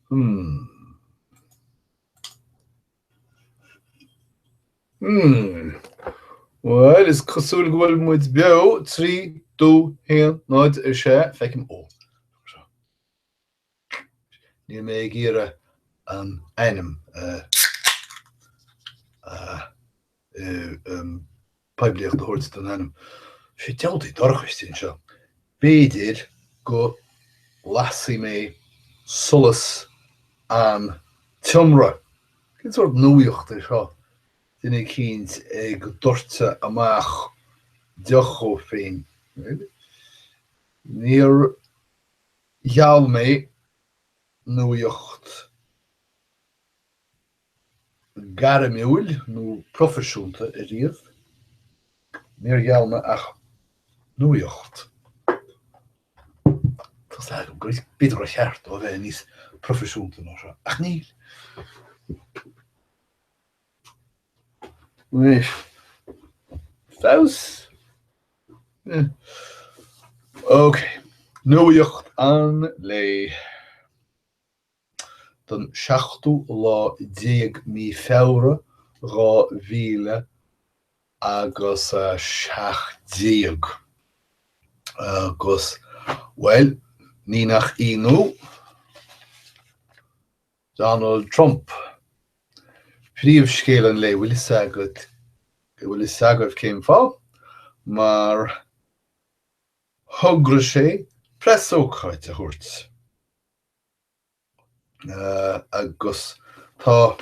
Hmm. Hmm. Bhuel, is cosúil go bhfuil muid beo, 3, 2, 1, 0, 6, feicim, ó. Níl mé ag iarraidh an ainm a poiblíocht a thabhairt don ainm. Sé diabhaltaí dorcha istigh anseo. B'fhéidir go lasfaidh mé solas an tseomra. Cén sórt nuaíocht é seo? Duine eicínt ag doirteadh amach deoch dhó féin. Níor gheall mé nuaíocht gairmiúil nó proifisiúnta ariamh. Níor gheall mé ach nuaíocht. Tá's agam go b'fhéidir gur cheart dó a bheith níos proifisiúnta ná seo, ach níl. Anois, feabhas? Ok, nuaíocht an lae. Don seachtú lá déag mí Feabhra 2000 agus 17. Agus, bhuel, ní nach ionadh, Donald Trump, príomhscéal an lae, bhfuil fhios agat, bhfuil fhios agaibh cén fáth? Mar thograigh sé preasócáid a thabhairt. Agus tá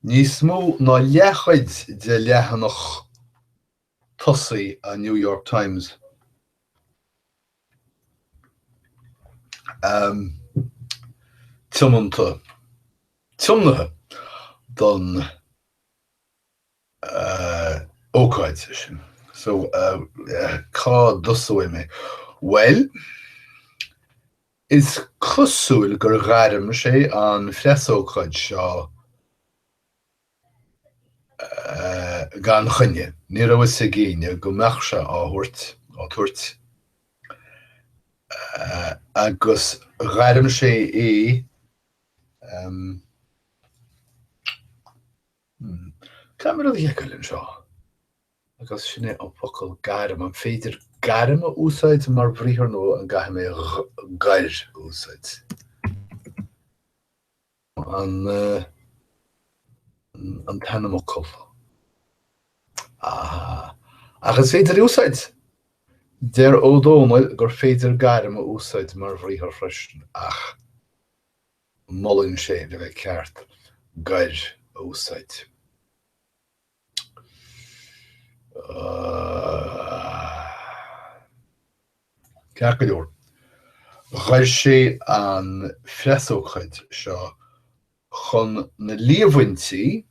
níos mó ná leathchuid de leathanach tosaigh an New York Times tiomanta, tiomnaithe don ócáid sin. So, cá dtosóidh mé? Bhuel, is cosúil gur ghairm sé an phreasócáid seo gan choinne. Ní raibh fhios ag éinne go mbeadh sé á thabhairt, á tabhairt, agus ghairm sé é. Caithfidh mé rud a sheiceáil anseo. Agus sin é an focal gairm. An féidir gairm a úsáid mar bhriathar nó an gcaithfidh mé gair a úsáid? An an t-ainmfhocal. Aha. Ach is féidir a úsáid! Deir Ó Dónaill gur féidir gairm a úsáid mar bhriathar freisin, ach molann sé, le bheith ceart, gair a úsáid. Ceart go leor, ghair sé an phreasócáid seo chun na líomhaintí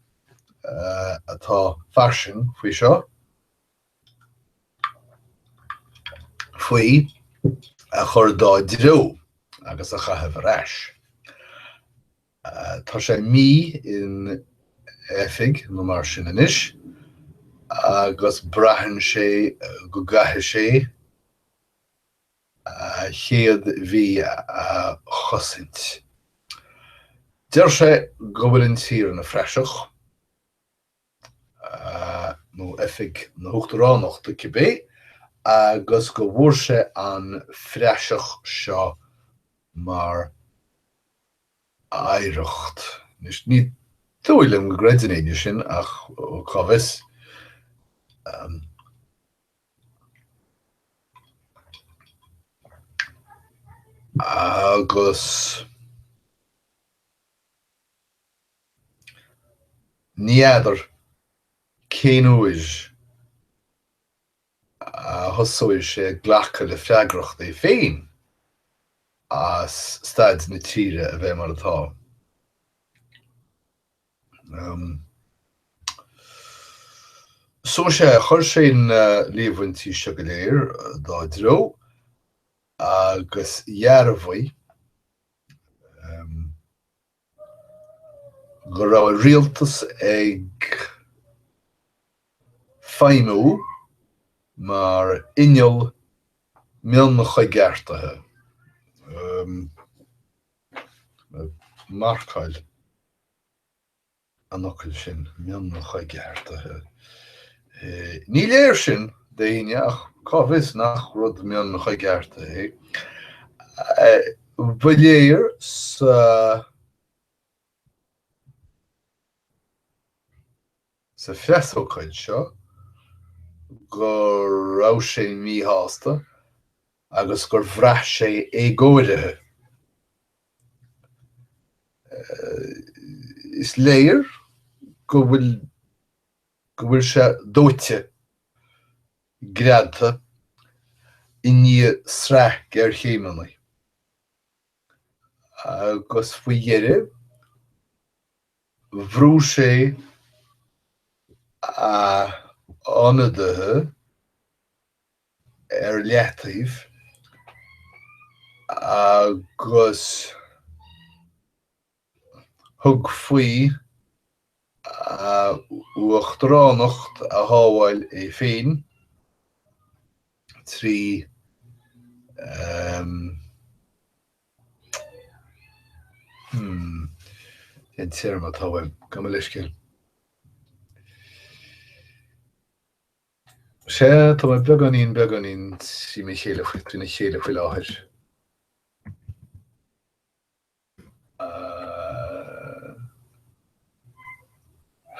atá fairsing faoi seo, faoi a chur dá dtreo agus a chaitheamh ar ais. Tá sé mí in oifig nó mar sin anois agus braitheann sé go gcaithfidh sé a chéad mhí a chosaint. Deir sé go bhfuil an tír ina phraiseach. nó oifig na hUachtaránachta cibé, agus go bhfuair sé an phraiseach seo mar oidhreacht. Anois, ní dóigh liom go gcreideann éinne sin, ach cá bhfios? Agus. Ní fheadar cén uair a thosóidh sé ag glacadh le freagracht é féin as staid na tíre a bheith mar atá. So sea, chuir sé na líomhaintí seo go léir dá dtreo agus dhearbhaigh go raibh a rialtas ag feidhmiú mar inneall mionchoigeartaithe. Marcáil an fhocail sin, mionchoigeartuithe. Ní léir sin d'éinne ach cá bhfios nach rud mionchoigeartaithe é. Ba léir sa sa phreasócáid seo go raibh sé míshásta agus gur bhraith sé éagóirithe. Is léir go bhfuil go bhfuil sé dóite, greadta i ndiaidh sraith géarchéimeanna. Agus faoi dheireadh, bhrúigh sé a ionadaithe ar leataobh agus thug faoi a uachtaránacht a shábháil é féin trí Hmm. Cén téarma atá uaim? Gabh mo leithscéal. Sea, tá mé beagáinín, beagáinín trína chéile, trína chéile faoi láthair.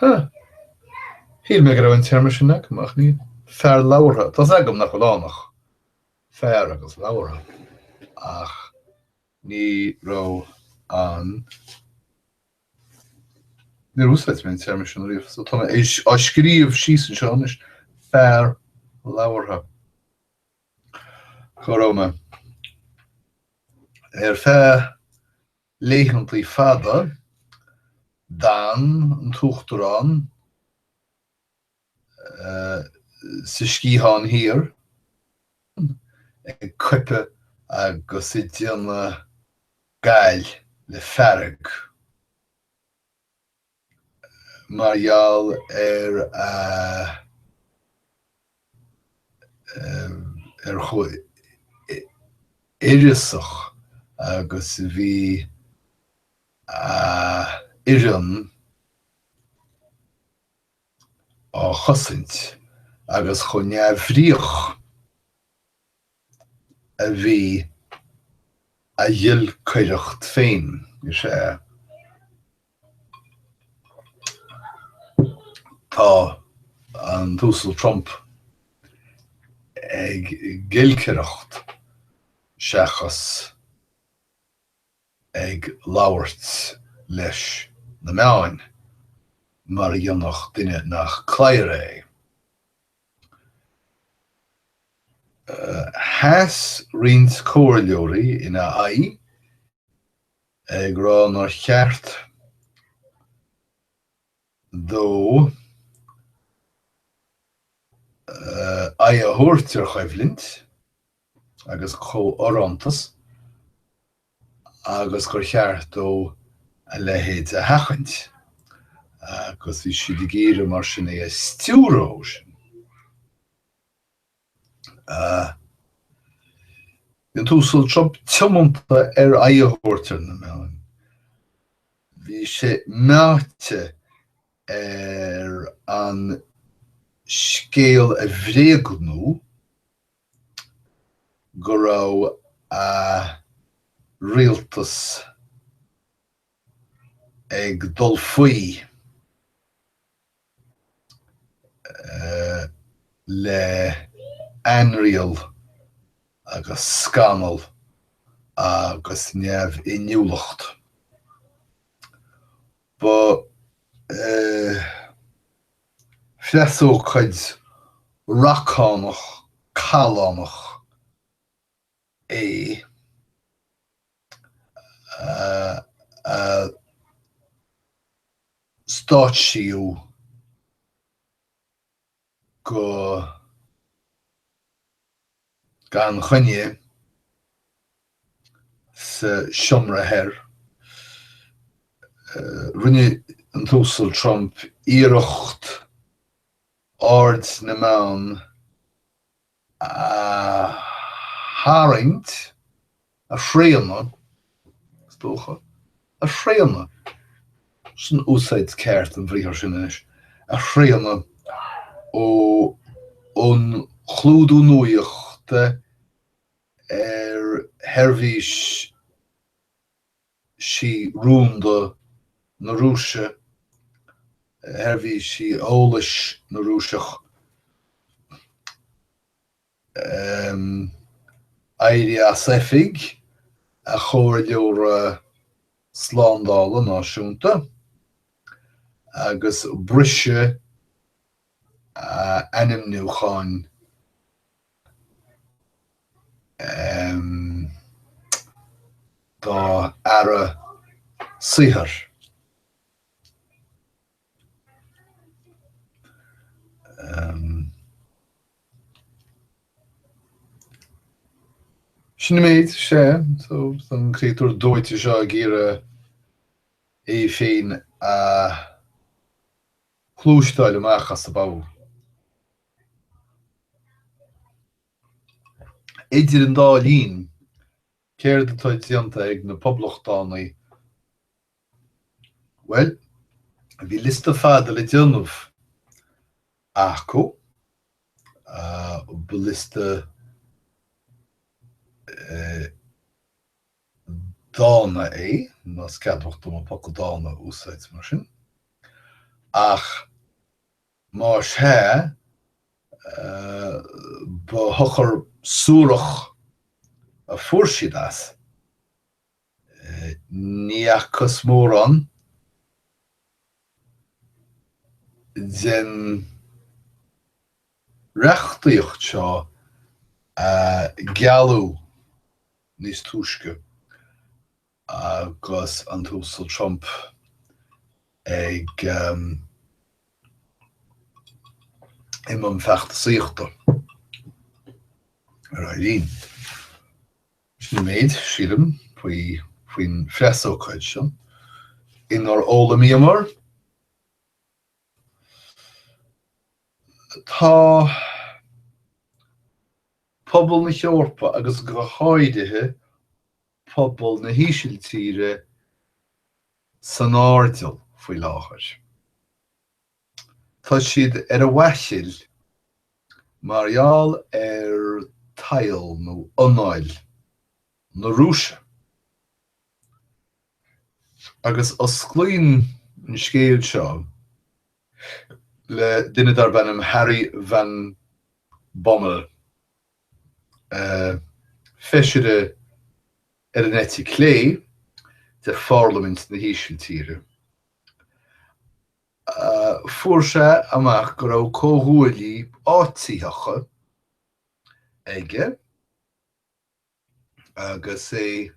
Huh. Shíl mé go raibh an téarma sin agam, ach ní fear labhartha. Tá's agam nach bhfuil ann ach fear agus labhartha, ach ní raibh an, níor úsáid mé an téarma sin riamh, so tá mé á scríobh síos anseo anois, fear labhartha. Cá raibh mé? Ar feadh laethantaí fada, d'fhan an tUachtarán sa sciathán thiar ag coipeadh agus ag déanamh gail le fearg mar gheall ar a ar chomh uireasach agus a bhí a fhoireann á chosaint agus chomh neamhbhríoch a bhí a ghiolcaireacht féin. Is ea, tá an tUasal Trump ag giolcaireacht seachas ag labhairt leis na meáin, mar a dhéanfadh duine nach cladhaire é. Sheas roinnt comhairleoirí ina aghaidh, ag rá nár cheart dó aghaidh a thabhairt ar choimhlint agus comhfhorántas agus gur cheart dó a leithéid a sheachaint, agus bhí siad ag iarraidh mar sin é a stiúradh ó sin. Bhí an tUasal Trump tiomanta ar aghaidh a thabhairt ar na meáin. Bhí sé meáite ar an scéal a bhréagnú go raibh a rialtas ag dul faoi le hainriail agus scannal agus neamhinniúlacht. Ba phreasócáid racánach callánach é a stáitsíodh go gan choinne sa Seomra Thoir. Rinne an tUasal Trump iarracht aird na meán a tharraingt, a shraonadh, is dócha. A shraonadh, sin úsáid ceart an bhriathair sin anois, a shraonadh ó ón chlúdú nuachta ar sheirbhísí rúnda na Rúise, sheirbhísí eolais na Rúiseach. Éirí as oifig a chomhairleora slándála náisiúnta agus briseadh a ainmniúcháin dá aire saothair. Sin an méid, sea. So, tá an créatúr dóite seo ag iarraidh é féin a shluaisteáil amach as an bpoll. Idir an dá linn, céard atá déanta ag na Poblachtánaigh Bhuel, bhí liosta fada le déanamh acu. Ba liosta dána é, más ceadmhach dom an focal dána a úsáid mar sin. Ach más ea, ba shochar suarach a fuair siad as. Ní fhacthas mórán den reachtaíocht seo a gealladh níos túisce agus an tUasal Trump ag i mbun feachtasaíochta. Ar aghaidh linn. Sin an méid, sílim, faoi faoin phreasócáid seo inar fhoghlaimíomar. Tá pobal na hEorpa agus go háirithe pobal na hÍsiltíre san airdeall faoi láthair. Tá siad ar a bhfaichill mar gheall ar tadhall nó anáil na Rúise. Agus osclaíonn an scéal seo le duine darb ainm Harry van Bommel, feisire ar an eite clé de pharlaimint na hÍsiltíre. Fuair sé amach go raibh comhghuaillí áititheacha aige agus é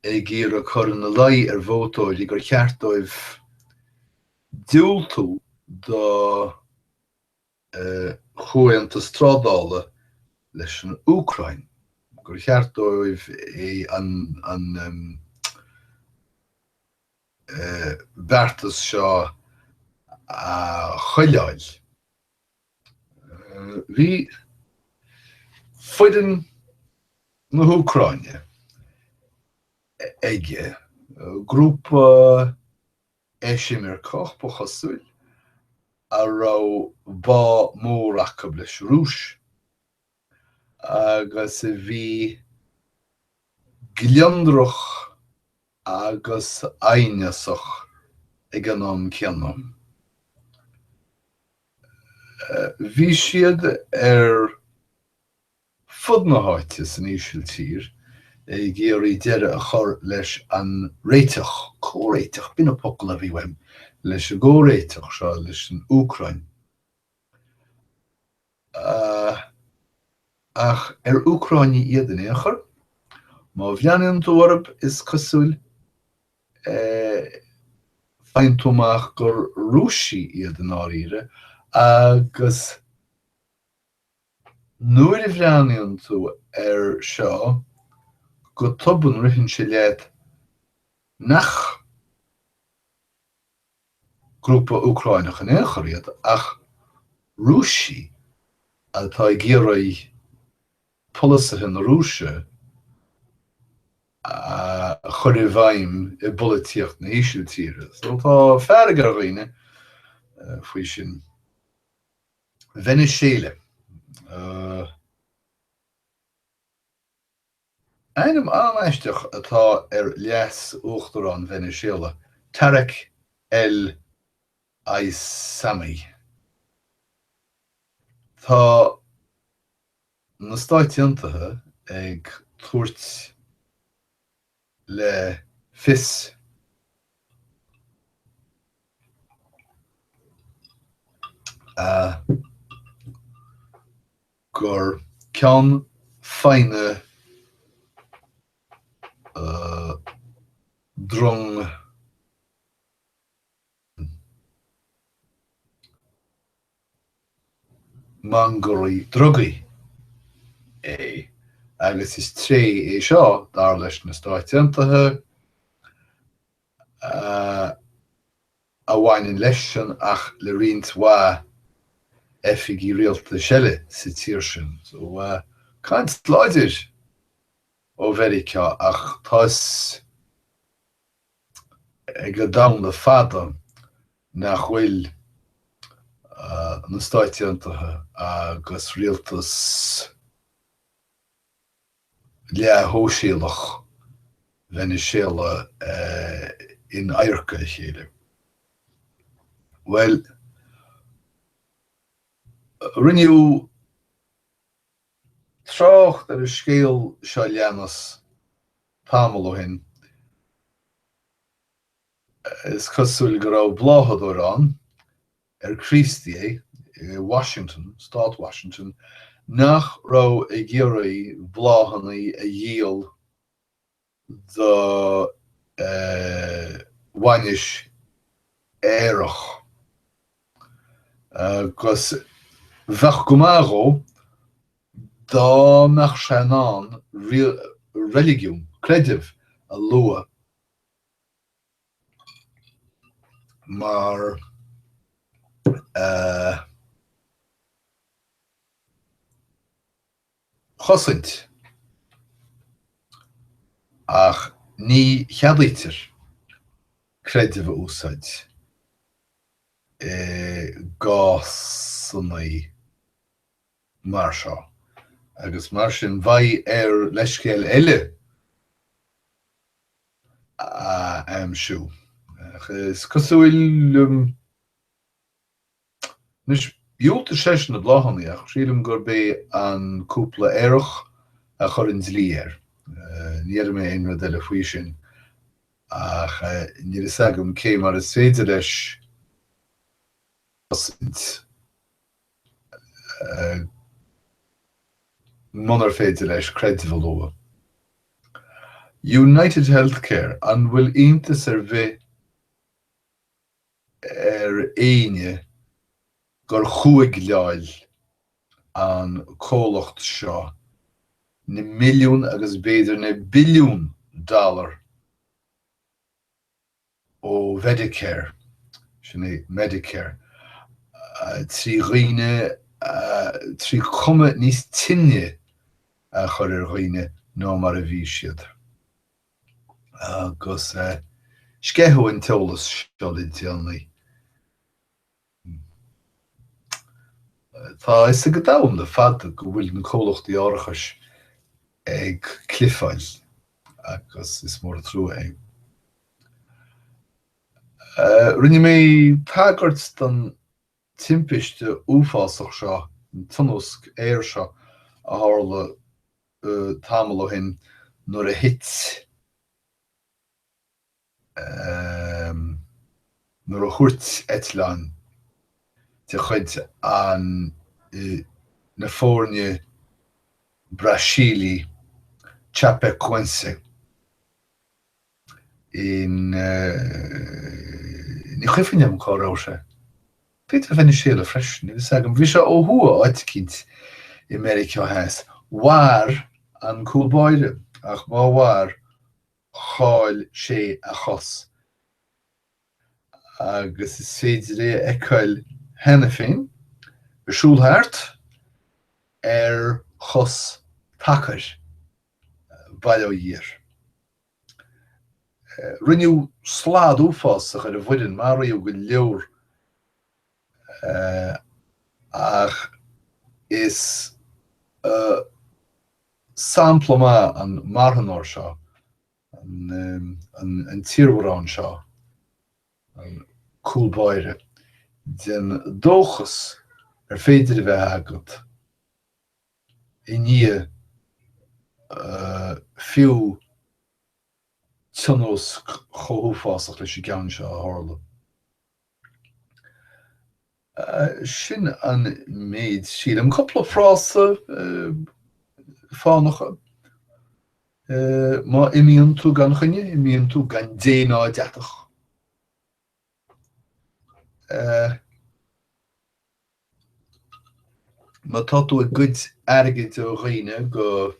ag iarraidh cur ina luí ar vótóirí gur cheart dóibh diúltú do chomhaontas trádála leis an Úcráin, gur cheart dóibh an beartas seo a choinneáil. Bhí foireann na hÚcráine aige, grúpa eisimirceach, ba chosúil, a raibh bá mór acu leis an Rúis agus a bhí gliondrach agus aighneasach ag an am céanna. Bhí siad ar fud na háite san Ísiltír ag iarraidh deireadh a chur leis an réiteach, comhréiteach, b'in an focal a bhí uaim, leis an gcomhréiteach seo leis an Úcráin. Ach ar Úcráinigh iad in aon chor? Má bhreathnaíonn tú orthu, is cosúil, faigheann tú amach gur Rúisigh iad i ndáiríre, agus nuair a bhreathnaíonn tú air seo, go tobann ritheann sé leat nach grúpa Úcráineach in aon chor iad, ach Rúisigh atá ag iarraidh polasaithe na Rúise a chur i bhfeidhm i bpolaitíocht na hÍsiltíre. So tá fearg ar dhaoine faoi sin. Veiniséala. Ainm an-aisteach atá ar leas-uachtarán Veiniséala, Tareck El Aissami. Tá na Stáit Aontaithe ag tabhairt le fios gur ceann feadhna drong mangairí drugaí é agus is tréith é seo, dar leis na Stáit Aontaithe, a bhaineann leisean ach le roinnt mhaith oifigí rialtais eile sa tír sin. So, caint láidir ó Mheiriceá ach tá fhios ag an domhan le fada nach bhfuil na Stáit Aontaithe agus rialtas leath-shóisialach Veiniséala in adharca a chéile. Bhuel, rinneadh trácht ar an scéal seo leanas tamall ó shin. Is cosúil go raibh bláthadóir ann, ar Críostaí é, i Washington, Stát Washington, nach raibh ag iarraidh bláthanna a dhíol do bhainis aerach. Agus bheadh go maith dhó dá mbeadh sé in ann reiligiún, creideamh, a lua mar chosaint, ach ní cheadaítear creideamh a úsáid i gcásanna mar seo, agus mar sin beidh air leithscéal eile a aimsiú. Ach is cosúil liom, anois, dhiúltaigh seisean na bláthanna ach sílim gurb é an cúpla aerach a chuir an dlí air. Ní dhéarfaidh mé aon rud eile faoi sin ach níl fhios agam cé mar is féidir leis cosaint munar féidir leis creideamh a lua. United Healthcare, an bhfuil iontas ar bith ar éinne gur chúigleáil an comhlacht seo na milliúin agus b'fhéidir na billiúin dollar ó Mhedicare, sin é Medicare, 3 dhaoine, 3 cuma níos tinne a chur ar dhaoine ná mar a bhí siad. Agus sceitheadh an t-eolas seo le déanaí. Tá a fhios ag an domhan le fada go bhfuil na comhlachtaí árachais ag clifeáil agus is mór an trua é. Rinne mé tagairt don timpiste uafásach seo, an tionóisc aeir seo a tharla tamall ó shin nuair a thit nuair a thuirt eitleán de chuid an na foirne Brasaílí Chapecoense in ní cuimhin liom cá raibh sé. B'fhéidir Veiniséala freisin, níl a fhios agam. Bhí sé ó thuaidh áit eicínt i Meiriceá Theas. Mhair an cúl báire, ach má mhair, chaill sé a chos agus is féidir é a fheiceáil cheana féin ag siúl thart ar chos tacair, bail ó Dhia air. Rinneadh slad uafásach ar an bhfoireann, maraíodh go leor ach is sampla maith an marthanóir seo, an t-iarmharán seo, an cúl báire, den dóchas ar féidir a bheith agat i ndiaidh fiú tionóisc chomh huafásach leis an gceann seo a tharla. Sin an méid, sílim. Cúpla frása fánacha. Má imíonn tú gan choinne, imíonn tú gan dé ná deatach. Má tá tú ag goid airgid ó dhaoine go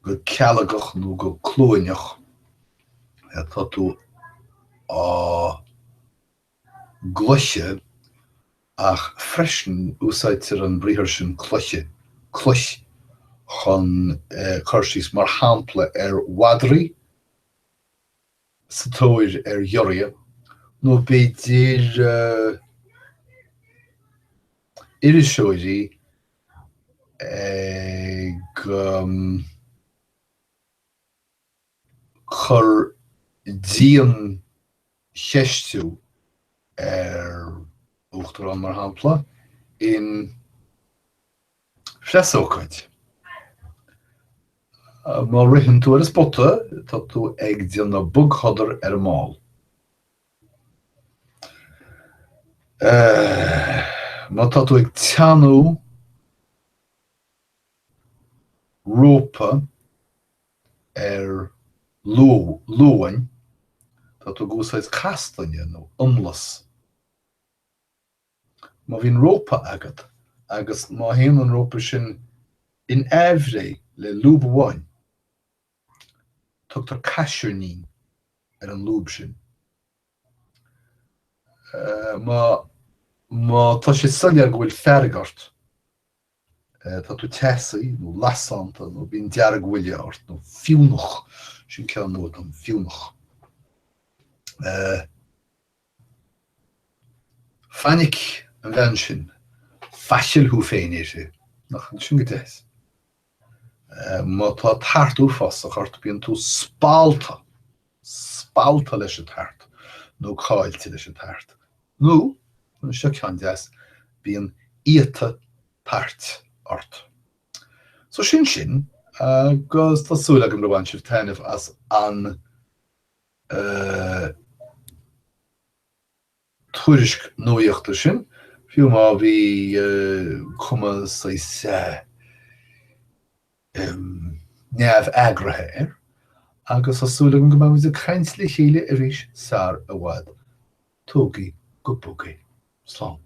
go cealgach nó go cluaineach, tá tú á gcloiche ach freisin úsáidtear an briathar sin cloiche, cloich chun cur síos, mar shampla, ar mhadraí sa tóir ar ghiorria nó b'fhéidir iriseoirí ag cur diancheistiú ar uachtarán, mar shampla, in phreasócáid. Má ritheann tú ar an spota, tá tú ag déanamh bogshodar ar an mball. Má tá tú ag teannadh rópa ar luamhain, tá tú ag úsáid castainne nó iomlas. Má bhíonn rópa agat agus má théann an rópa sin in aimhréidh le lúb amháin, tugtar caisirnín ar an lúb sin. Má má tá sé soiléir go bhfuil fearg ort, Tá tú teasaí nó lasánta nó bíonn deargbhuile ort nó fiúnach, sin ceann nua dom, fiúnach. Fainic an bhean sin, faichill thú féin uirthi, nach sin go deas. Má tá tart uafásach ort bíonn tú spallta, spallta leis an tart nó caillte leis an tart. Nó, seo ceann deas, bíonn iata tairt ort. So sin sin, agus tá súil agam gur bhain sibh taitneamh as an tuairisc nuaíochta sin, fiú má bhí cuma saghas neamheagraithe air, agus tá súil agam go mbeidh muid ag caint le chéile arís sar i bhfad. Tógaigí go bog é. Slán.